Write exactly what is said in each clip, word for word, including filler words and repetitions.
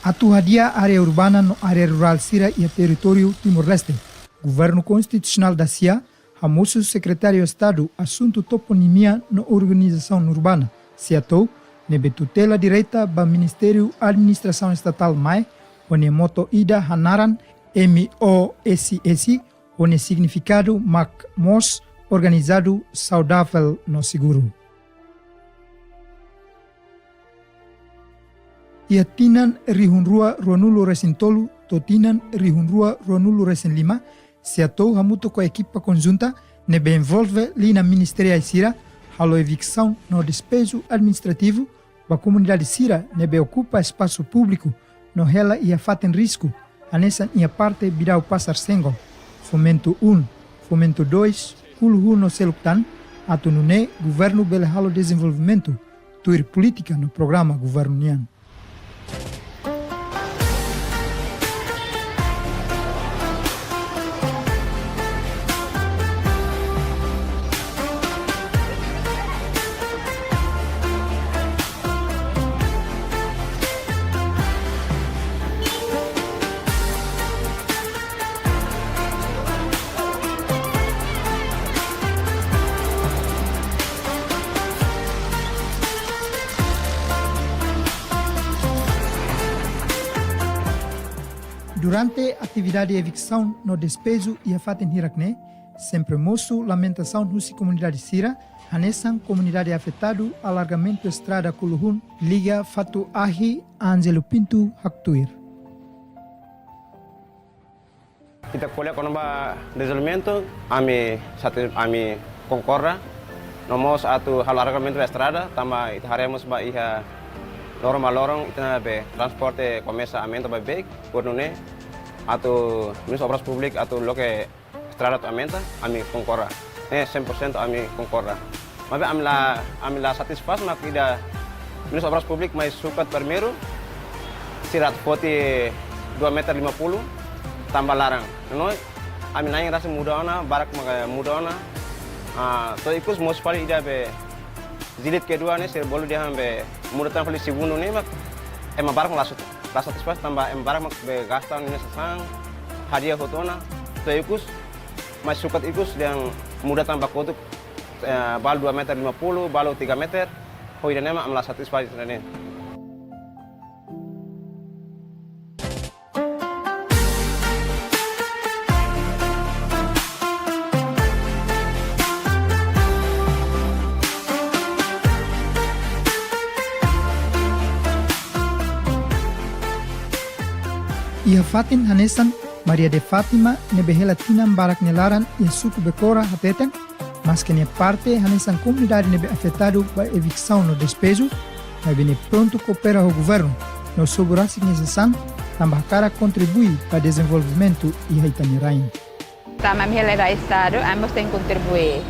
Atu hadi'a área urbana no área rurál sira iha territóriu Timor-Leste, Governu Konstitusionál dasia hamosu Sekretáriu Estadu Asuntu Toponimia no Organizasaun Urbana, SEATOU, ne'ebé tutela direta ba Ministériu Administrasaun Estatál, MAE, ho nia moto ida hanaran M O S S, ho nia signifikadu mak moos, organizadu, saudavel no seguru. Iha tinan rihun rua ruanulu-resin-tolu to'o tinan rihun rua ruanulu-resin-lima, SEATOU hamutuk ho ekipa konjunta ne'ebé envolve liña ministeriál sira halo eviksaun no despeju administrativu ba komunidade sira ne'ebé okupa espasu públiku no hela iha fatin risku, hanesan iha parte Bidau Pasar Senggol, Fomento um, Fomento dois, Kuluhun no seluk tan, atu nune'e governu bele halo dezenvolvimentu tuir polítika no programa governu nian. Durante atividade eviksaun no despeju iha fatin hirak-ne'e, sempre mosu lamentasaun husi komunidade sira, hanesan komunidade afetadu alargamentu estrada Kuluhun liga Fatu Ahi, Ângelo Pinto haktuir. Ita ko'alia kona-ba dezenvolvimentu, ami satu, ami konkorda. No mós atu halo alargamentu ba estrada, tanba ita haree mós ba iha loron ba loron, ita-nia be transporte komesa aumenta beibeik, por nune'e atu Ministru Obras Públikas atu loke estrada atu aumenta, ami konkorda. Ne'e cem por cento ami konkorda. Maibé ami la, ami la satisfás mak ida Ministru Obras Públikas mai sukat primeiru, sira atu foti dua meter lima puluh, tanba laran. No, ami na'in rasik muda ona, barak mak muda ona. Ah, to'o ikus mós fali ida be jilid kedua ne'e, sira bolu dehan be muda tan fali segundu ne'e mak ema barak mak la sat-, la satisfás tanba ema barak mak be gasta nia sasán, hadi'a hotu ona. To'o ikus, mai sukat ikus dehan muda tan ba kotuk, eh, balu dua meter lima puluh, balu tiga meter, ho ida-ne'e mak ami la satisfás ida-ne'e. Iha fatin hanesan, Maria de Fátima ne'ebé hela tinan barak nia laran iha suku Becora hateten, maske nia parte hanesan komunidade ne'ebé afetadu ba eviksaun no despeju, maibé nia prontu koopera ho governu no sobu rasik nia sasán, tanba hakarak kontribui ba dezenvolvimentu iha ita-nia rain. Tanba ami hela iha rai Estadu, ami mós tenke kontribui.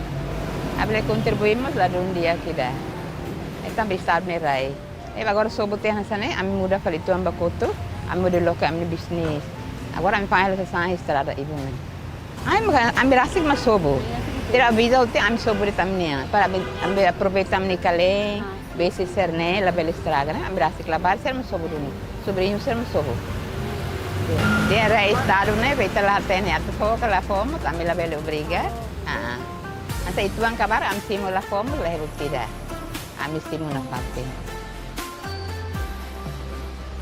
Ami bele kontribui mós la dún di'ak ida. Ita tanba Estadu nia rai. Ne'ebé agora sobu tiha hanesan ne'e, ami muda fali uitoan ba kotuk, ami muda loke ami-nia bisnis. Agora ami fa'an hela sasán iha estrada ibun ne'e. Ami, ami rasik mak sobu. Sira aviza hotu ami sobu de'it ami-nian. Para ami, ami aproveita ami-nia kalen, besi sira-ne'e labele estraga, ne'e? Ami rasik labarik, sira mak sobu duni. Sobriñu sira mak sobu. Dehan rai Estadu ne'e, be ita la hatene atu fó ka la fó, mas ami labele obriga. Ah. Entaun uitoan karik ami simu la fó, mas la hebat ida. Ami simu nafatin.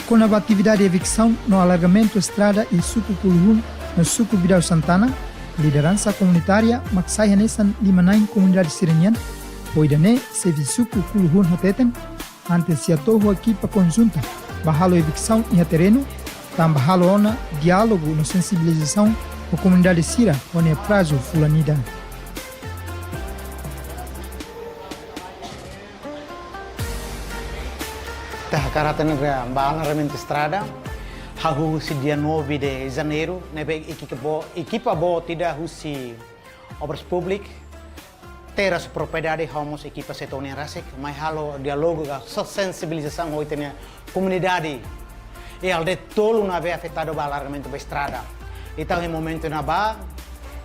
Kona-ba atividade eviksaun no alargamentu estrada iha suku Kuluhun no suku Bidau Santana, lideransa komunitária mak sai hanesan liman-na'in komunidade sira-nian, ho ida-ne'e xefe suku Kuluhun hateten, antes SEATOU ho ekipa konjunta bá halo eviksaun iha terrenu, tanba halo ona diálogu no sensibilizasaun ho komunidade sira ho nia prazu fulan ida. Ita hakarak hatene ba alargamentu estrada, hahú husi dia nove de Janeiro, ne'ebé ekipa boot, ekipa boot ida husi Obras Públikas, terras propriedade, ha'u mós ekipa SEATOU nian rasik, mai halo diálogu ka so sensibilizasaun ho ita-nia komunidade iha aldeia tolu ne'ebé afetadu ba alargamentu ba estrada. Entaun iha momentu ne'ebá,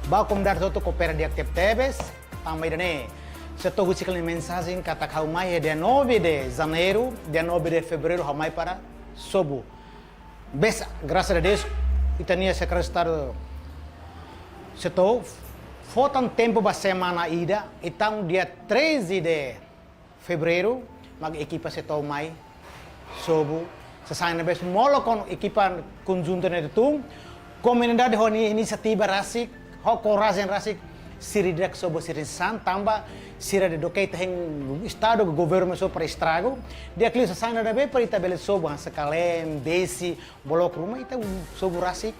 ba komunidade hotu koopera di'ak tebetebes, Tanba ida-ne'e, sei to'o husik hela nia mensajen katak ha'u mai iha dia nove de Janeiro, dia nove de Fevereiro ha'u mai para sobu. Bes, grasas a Deus, ita-nia Sekretáriu Estadu sei to'o, falta tempu ba semana ida, entaun dia treze de Fevereiro, mak ekipa sei to'o mai sobu, sasán ne'ebé molok ho ekipa konjunta ne'e tun, komunidade ho nia inisiativa rasik, ho korajen rasik, sira ida-idak sobu sira-nia sasán, tanba sira dehan katak ita hein Estadu, governu mai sobu para estragu, di'ak liu sasán ne'ebé para ita bele sobu, hanesan kalen, besi, bloku ruma ita sobu rasik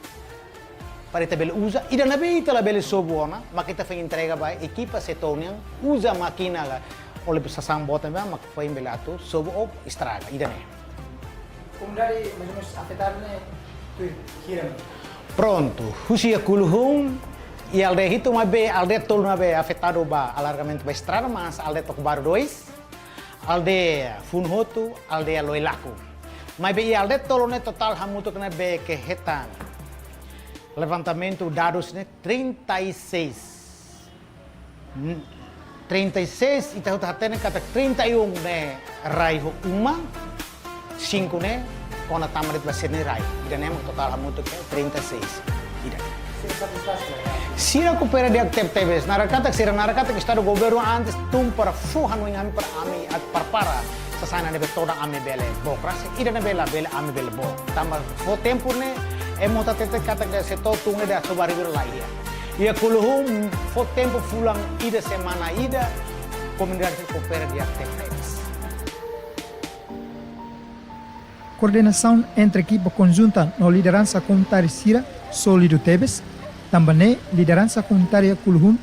para ita bele uza, ida ne'ebé ita labele sobu ona, mak ita foin entrega ba ekipa setór nian, uza mákina ka, oleh sasán boot ne'ebé mak foin bele atu sobu ou estraga, ida-ne'e. Komunidade mais ou menos afetadu ne'e tuir hira? Prontu, husi Iakuluhun, iha aldeia hitu maibé aldeia tolu ne'ebé afetadu ba alargamentu ba estrada, mak aldeia Tokubaru dois, aldeia Funuhotu, aldeia Loilaku. Maibé iha aldeia tolu ne'e totál hamutuk ne'ebé ke hetan levantamentu dadus ne'e trinta e seis. N-, trinta e seis, ita hotu hatene katak trinta e um ne'e rai ho uma, cinco ne'e kona tama de'it ba sira-nia rai. Ida-ne'e mak totál hamutuk ke trinta e seis. Ida. Sira satisfás ka? Sira koopera di'ak tebetebes. Naran katak sira, naran katak Estadu governu antes tun para fó hanoin ami para ami atu prepara sasán ne'ebé todan ami bele book rasik, ida ne'ebé labele ami bele book. Tanba fó tempu ne'e, ema hotu hatete katak dehan sei to'o tun ne'e dehan sobu arriba la iha. Iakuluhun fó tempu fulan ida, semana ida, komunidade koopera di'ak tebetebes. Koordenasaun entre ekipa konjunta no lideransa komunitária sira sólidu tebes, tanba ne'e lideransa komunitária Iakuluhun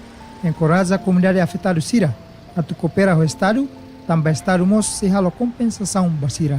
enkoraja komunidade afetadu sira atu koopera ho Estadu, tanba Estadu mós sei halo kompensasaun ba sira.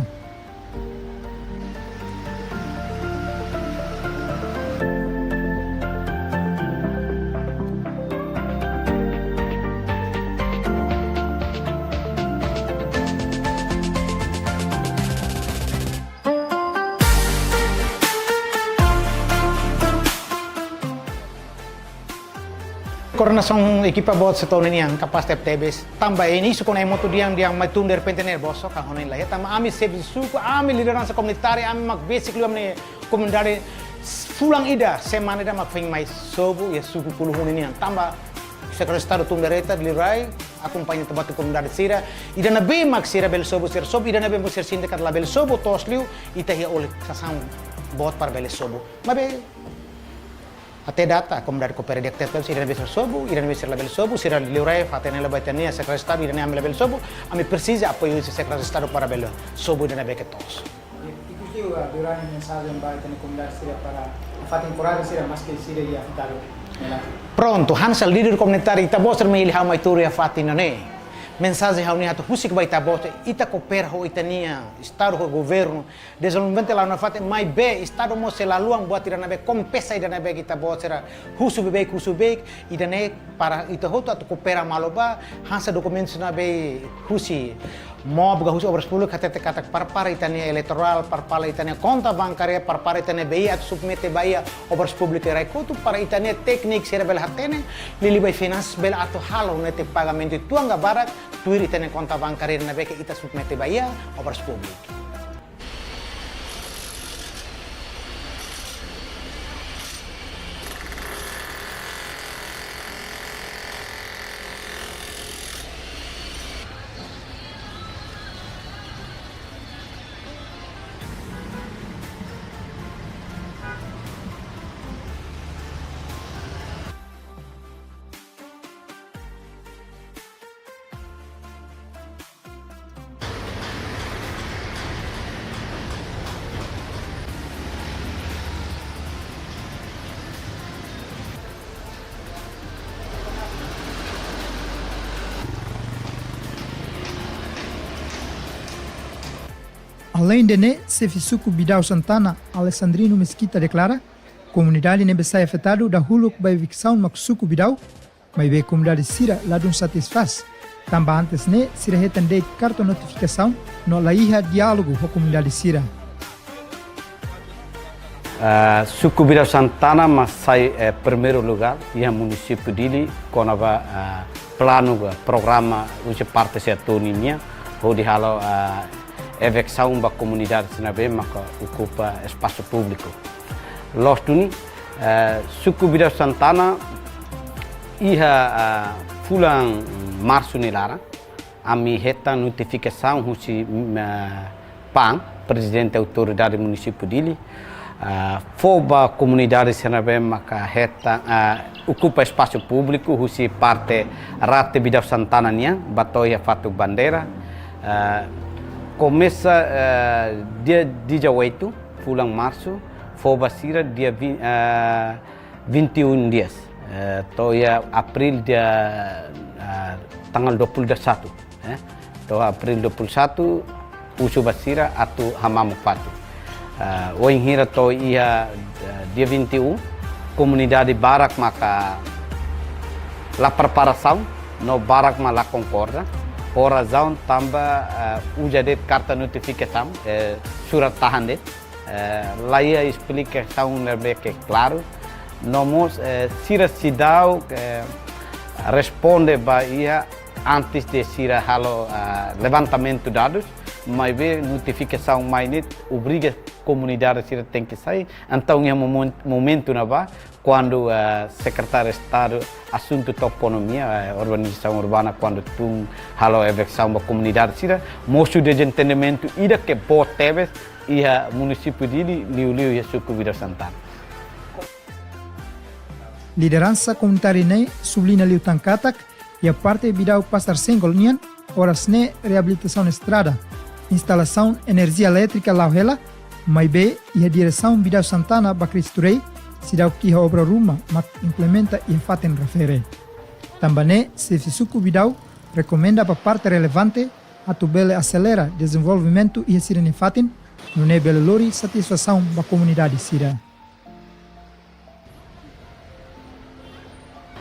Koordenasaun ekipa boot setór ninian kapás tebetebes. Tanba inísiu kona ema hotu dehan, dehan mai tun derrepente ne'e bosok, ka hanoin la iha. Tanba ami xefe suku, ami lideransa komunitária, ami mak besik liu ami-nia komunidade fulan ida, semana ida mak foin mai sobu iha suku Kuluhun ninian. Tanba Sekretáriu Estadu tun direta, liurai, akompaña to'o ba komunidade sira. Ida ne'ebé mak sira bele sobu, sira sobu, ida ne'ebé mak sira sente katak labele sobu, toos liu, ita iha oleh sasán boot para bele sobu. Maibé, até data, komunidade koopera di'ak tebetebes, ida ne'ebé sira sobu, ida ne'ebé sira labele sobu, sira liurai, hatene hela ba ita-nia Sekretáriu Estadu, ida ne'e ami labele sobu, ami presiza apoiu husi Sekretáriu Estadu para bele sobu ida ne'ebé ke toos. Ikus liu, ah, liurai nia mensajen ba ita-nia komunidade sira para nafatin korajen sira maski sira iha afetadu. Prontu, hanesan líder komunitáriu, ita-boot sira mai hili ha'u mai tuur iha fatin ne'e. Mensajen ha'u-nian atu husik ba ita-boot, ita koopera ho ita-nia Estadu, ho governu, dezenvolvimentu la'o nafatin, maibé Estadu mós sei la haluha buat ida ne'ebé kompensa ida ne'ebé ke ita-boot sira husu beibeik, husu beibeik, ida-ne'e para ita hotu atu koopera malu ba, hanesan dokumentus ne'ebé husi MOP ka husi Obras Públikas hatete katak prepara ita-nia eleitorál, prepara ita-nia konta bankária, prepara ita-nia B I atu submete ba iha Obras Públikas rai kotuk para ita-nia tékniku sira bele hatene, liuliu ba finansas bele atu halo netik pagamentu tuan ka barak, tuir ita-nia konta bankária ne'ebé ke ita submete ba iha Obras Públikas. Aleinde ne'e, xefe suku Bidau Santana, Alessandrino Mesquita deklara, komunidade ne'ebé sai afetadu dahuluk ba eviksaun mak suku Bidau, maibé komunidade sira ladún satisfás. Tanba antes ne'e sira hetan de'it karta notifikasaun no la iha diálogu ho komunidade sira. Ah, suku Bidau Santana mak sai, eh, primeiru lugár iha munisípiu Dili kona-ba, ah, planu ka programa husi parte SEATOU nian, hodi halo, ah, eveksaun ba komunidade sira ne'ebé maka okupa espasu públiku. Loos duni, eh, suku Bidau Santana iha, ah, fulan Marsu nia laran, ami hetan notifikasaun husi, mm, eh, PAM, Prezidente Autoridade Munisípiu Dili, ah, fó ba komunidade sira ne'ebé maka hetan, ah, okupa espasu públiku husi parte rate Bidau Santana nian, ba to'o iha Fatuk Bandeira. Ah, komesa, eh, dia dezoito, fulan Marsu, fó ba sira dia vin-, eh, vinte e um dias, eh, to'o iha Abríl dia, ah, tanggal dua puluh satu, eh, to'o Abríl dua puluh satu, husu ba sira atu hamamuk fatuk. Ah, wainhira to'o iha, eh, dia vinte e um, komunidade barak maka la preparasaun, no barak mak la konkorda. Ho razaun tanba, eh, uza de'it karta notifikasaun, eh, surat tahan de'it. Eh, la iha esplikasaun ne'ebé ke klaru. No mós, eh, sira seidauk, eh, responde ba iha antes de sira halo, ah, levantamentu dadus, maibé notifikasaun mai ne'e obriga komunidade sira tenke sai. Entaun iha momen-, momentu ne'ebá, kuandu, eh, Sekretáriu Estadu Asuntu Toponímia, eh, Urbanizasaun Urbana, kuandu tun halo eveksaun ba komunidade sira, mosu dezentendimentu ida ke boot tebes iha munisípiu Dili, liuliu iha suku Bidau Santana. Lideransa komunitária ne'e subliña liután katak, iha parte Bidau Pasar Senggol nian, oras ne'e reabilitasaun estrada, instalasaun enerjia elétrika la'o hela, maibé iha diresaun Bidau Santana ba Cristo Rei, seidauk iha obra ruma mak implementa iha fatin refere. Tanba ne'e, xefe suku Bidau rekomenda ba parte relevante atu bele aselera dezenvolvimentu iha sira-nia fatin, nune'e bele lori satisfasaun ba komunidade sira.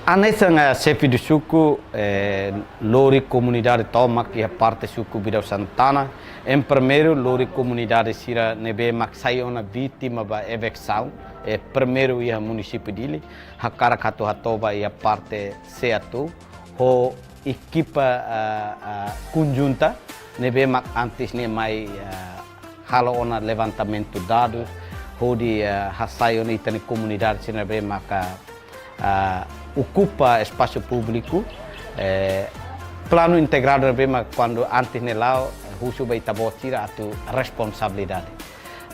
Hanesan, eh, xefe de suku, eh, lori komunidade tomak iha parte suku Bidau Santana. Em primeiru, lori komunidade sira ne'ebé mak sai ona vítima ba eveksaun, eh, primeiru iha munisípiu Dili, hakarak atu hato'o ba iha parte SEATOU, ho ekipa, ah, ah, konjunta ne'ebé mak antes ne'e mai, ah, halo ona levantamentu dadus, hodi, ah, hasai ona ita-nia komunidade sira ne'ebé maka, ah, okupa espasu públiku, eh, planu integradu ne'ebé mak kuandu antes ne'e la'o, husu ba ita-boot sira atu responsabilidade.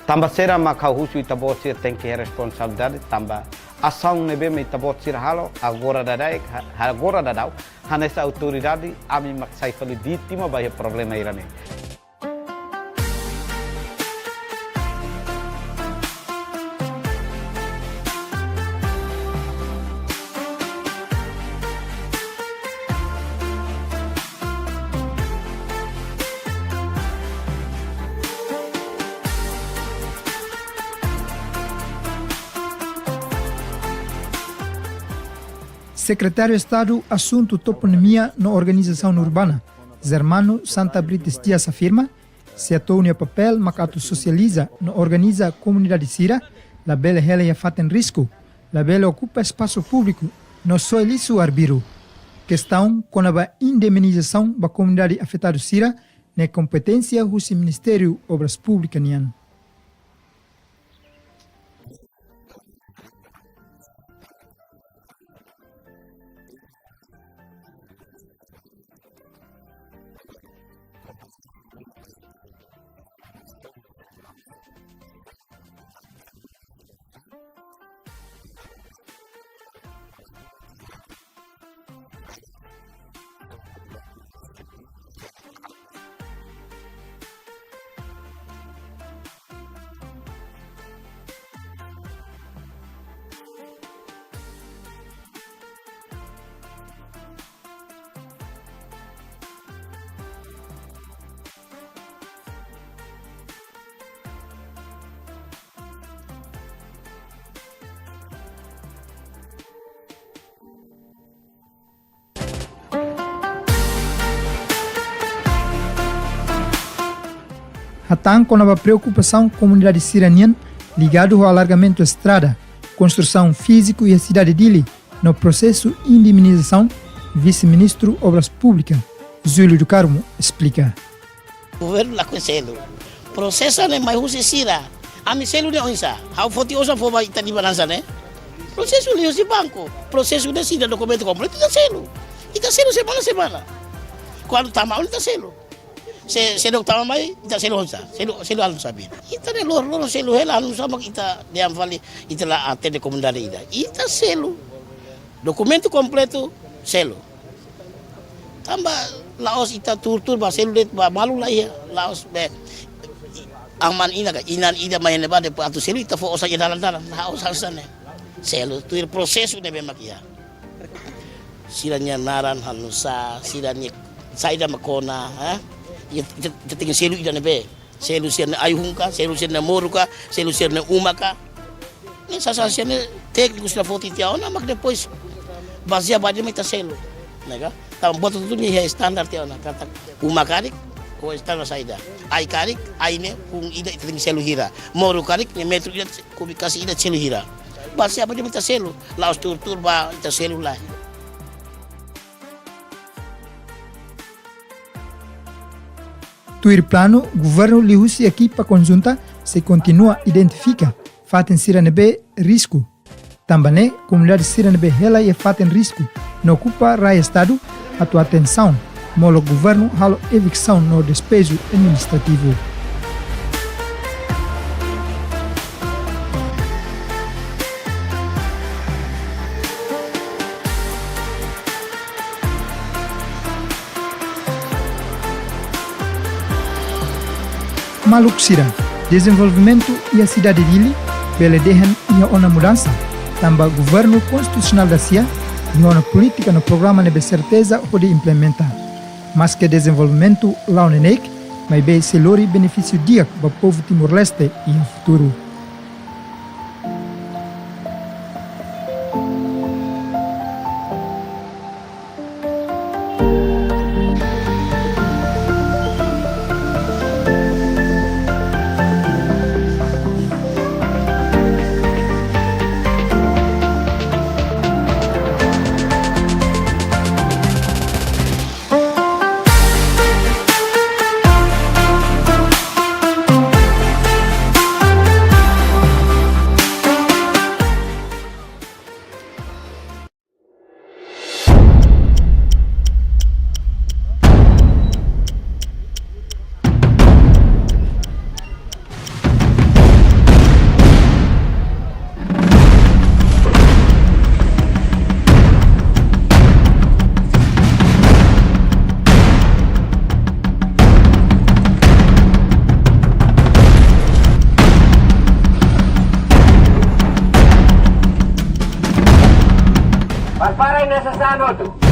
Tanba saida mak ha'u husu ita-boot sira tenke responsabilidade, tanba asaun ne'ebé mak ita-boot sira halo, agora daudaun, ha-, agora daudaun, hanesan autoridade, ami mak sai fali vítima ba iha problema ida-ne'e. Sekretáriu Estadu Asuntu Toponímia no Organizasaun Urbana, Germano Santa Brites Dias afirma, SEATOU nia papél mak atu sosializa no organiza komunidade sira labele hela iha fatin risku, labele okupa espasu públiku no soe lixu arbiru. Kestaun kona-ba indemnizasaun ba komunidade afetadu sira ne'e kompeténsia husi Ministériu Obras Públikas nian. Hatán kona-ba preokupasaun komunidade sira-nian ligadu ho alargamentu estrada, konstrusaun fíziku iha sidade Dili, no prosesu indemnizasaun, Vise-Ministru Obras Públikas, Júlio do Carmo, esplika. Governu lakohi selu. Prosesu ne'e mai husi sira. Ami selu ne'e oinsá? Ha'u foti osan fó ba ita-nia balansa ne'e. Prosesu liuhusi banku. Prosesu ne'e sira dokumentu kompletu ita selu. Ita selu semana-semana. Kuandu tama ona ita selu. Se, se dokta mamai, ita selu oinsá, selu, selu halo sabi. Ita ne'e loron-loron selu hela, halo sama ita dehan fali, ita la atende komunidade ida. Ita selu. Dokumentu kompletu, selu. Tanba la'ós ita tuur-tuur ba selu de'it ba malu la iha, la'ós be aman ina ka, inan ida mai ne'ebá depois atu selu ita fó osan iha dalan-dalan, la'ós hanesan ne'e. Selu tuir prosesu ne'ebé mak iha. Sira-nia naran hanusá, sira-nia saida mak ona, eh? Ita, ita, ita tenke selu ida ne'ebé. Selu sira-nia ai-hun ka, selu sira-nia moru ka, selu sira-nia uma ka. Ne'e sasán sira-nia tékniku sira foti tiha ona, mak depois bazeia ba ida-ne'e mak ita selu. Ne'e ka? Tanba buat hotu-hotu nia iha standar tiha ona, katak uma karik, ho standar saida. Ai karik, ai ne'e, hun ida ita tenke selu hira. Moru karik, ne'e metru ida, kubik kasi ida selu hira. Bazeia ba ida-ne'e mak ita selu, la'ós tuur-tuur ba ita selu lae. Tuir planu, governu liuhusi ekipa konjunta sei kontinua identifika fatin sira ne'ebé risku. Tanba ne'e, komunidade sira ne'ebé hela iha fatin risku no okupa rai Estadu atu atensaun, molok governu halo eviksaun no despeju administrativu. Maluk sira, dezenvolvimentu iha sidade Dili bele dehan iha ona mudansa, tanba governu konstitusionál dasia iha ona polítika no programa ne'ebé serteza hodi implementa. Maske dezenvolvimentu la'o neineik, maibé sei lori benefísiu di'ak ba povu Timor-Leste iha futuru. Para, para, ina sasán hotu.